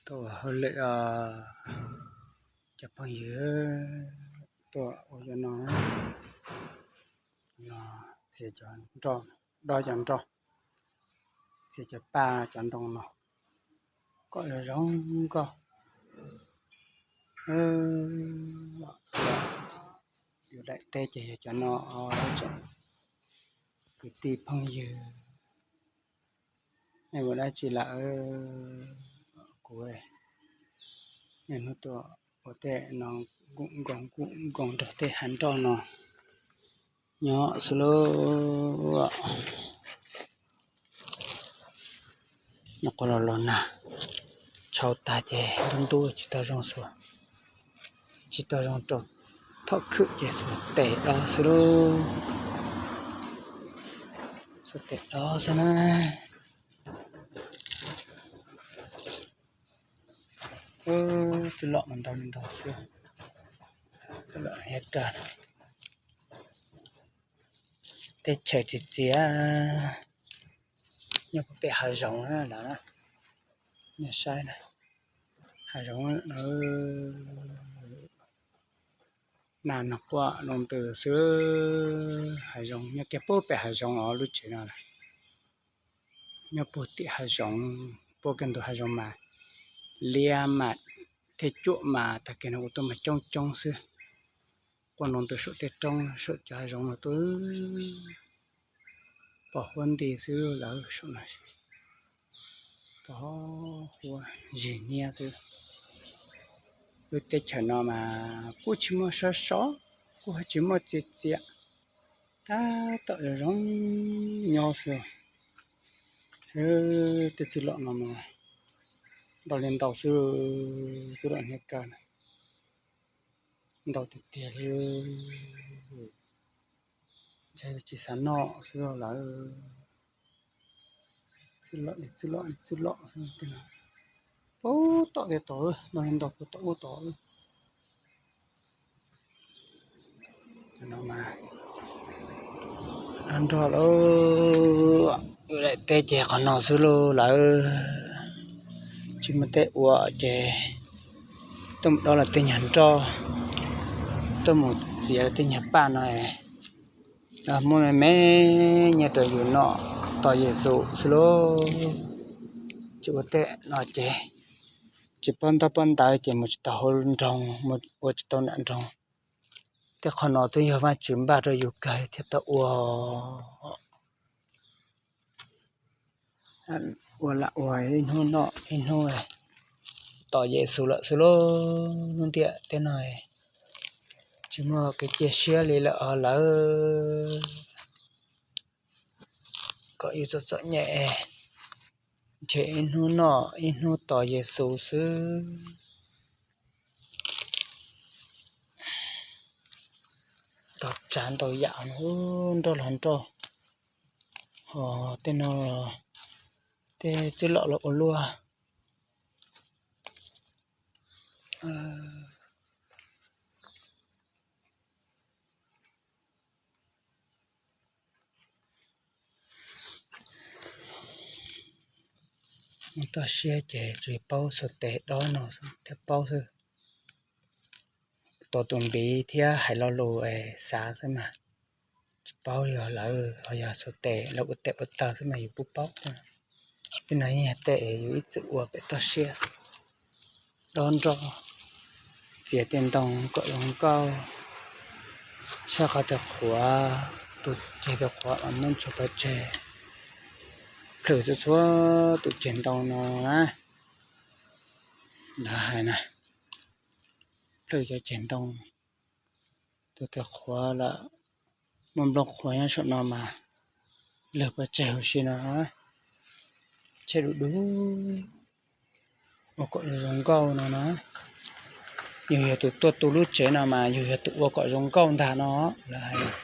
Tuaj ua hauj lwm, cov phooj ywg, tuaj ua cov no, no, txiav cov nroj, dob cov nroj, txiav cov paj cov ntoo no kom zoo zoo nkauj. Yus daim teb ces yog cov no, tsoom kwv tij phooj ywg, nej ua dab tsi lawm? Kuv niaj hnub tuaj ua tej no, nkoos nkoos nkoos nkoos nrog tej hav nroj no nyob xwb lauj. Nyob quaj los los nag, tshau tag ces ntub ntub tsis tau zoo xuas, tsis tau zoo rau thom khwm ces xuas tes dob xwb lauj. Xuas tes dob xwb na. Txwj lom mas ntau li ntau xwb. Txwj lom hiab kawg. Teb chaws txias txias, nyob puag pem hav zoov lawm na. Nej saib na, hav zoov, nag nag quaj loo ntws xwb. Hav zoov nyob kiag puag pem hav zoov os, lub tsev no lawm. Nyob puag tim hav zoov, puag kiag ntug hav zoov mas liab mas thiab cuam mas tag kis no kuv tuaj mas coob coob xwb. Quaj loo ntws saum tej roob saum cov hav zoov no tuaj, pos huab nti xwb lawm saum no, pos huab zig nyiab xwb. Lub teb chaws no mas kuj tsis muaj sab sov, kuj tsis muaj txias txias, tab tom zoo zoo nyob xwb. Tej txwj lom no mas ntau li ntau xwb, txwj lom hiab kawg na. Ntau tiag tiag li, ntshai tsis xav noj xwb lawm. Txwj lom li txwj lom li txwj lom xwb. Puag tom tiag tod, ntau li ntau puag tom ub tod. Nrog lauj, daim teb ces qhov no xwb lauj lawm. Tsis muaj tej ua ces tuaj mus dob lawv tej nyuag nroj, tuaj mus txiav lawv tej nyuag paj no, muab me me nyiaj rau yus noj tos Yexus xwb lauj. Tsis ua tej no ces tsis paub ntaub paub ntawv ces mus tsis tau hauv nroog, mus ua tsis tau nram nroog. Tej qhov no twb yog Vajtswv npaj rau yus kawg thiaj tau ua. Ua lam ua ib hnub noj ib hnub tos Yexus lawm xwb lauj. Hnub ntiam tej no tsis muaj kev cia siab li lawm os lawm. Kom yus txom txom nyem, ntshe ib hnub noj ib hnub tos Yexus xwb. Ntau tsav ntau yam, nroj los nroj, ho tej no tej txwj lom los ua luaj. Muaj toj siab ces tsuas paub xuas tes dob no xwb thiaj paub xwb. Tos tus npiv thiab hais lo lus es xav xwb mas tsis paub, yog lawv ho yog xuas tes lawv ua tes ua taw xwb mas yus kuj paub. Tej no yeej yog tej yus ib txwm ua pem toj siab xwb. Dob nroj, txiav tej ntoo kom zoo nkauj, saib qhov twg qhuav, tus ceg twg qhuav mas muab ntsuas pov tseg, plhws txhua txhua tus ceg ntoo no na. Lawv hais na, plhws cov ceg ntoo, tus twg qhuav lawm, muaj nplooj qhuav nyob saum no mas lwg pov tseg huv si no, tseg du du, ua kom zoo nkauj no na. Yus yog tus tuaj tu lub tsev no mas yus yog tus ua kom zoo nkauj ntag no, lawv hais.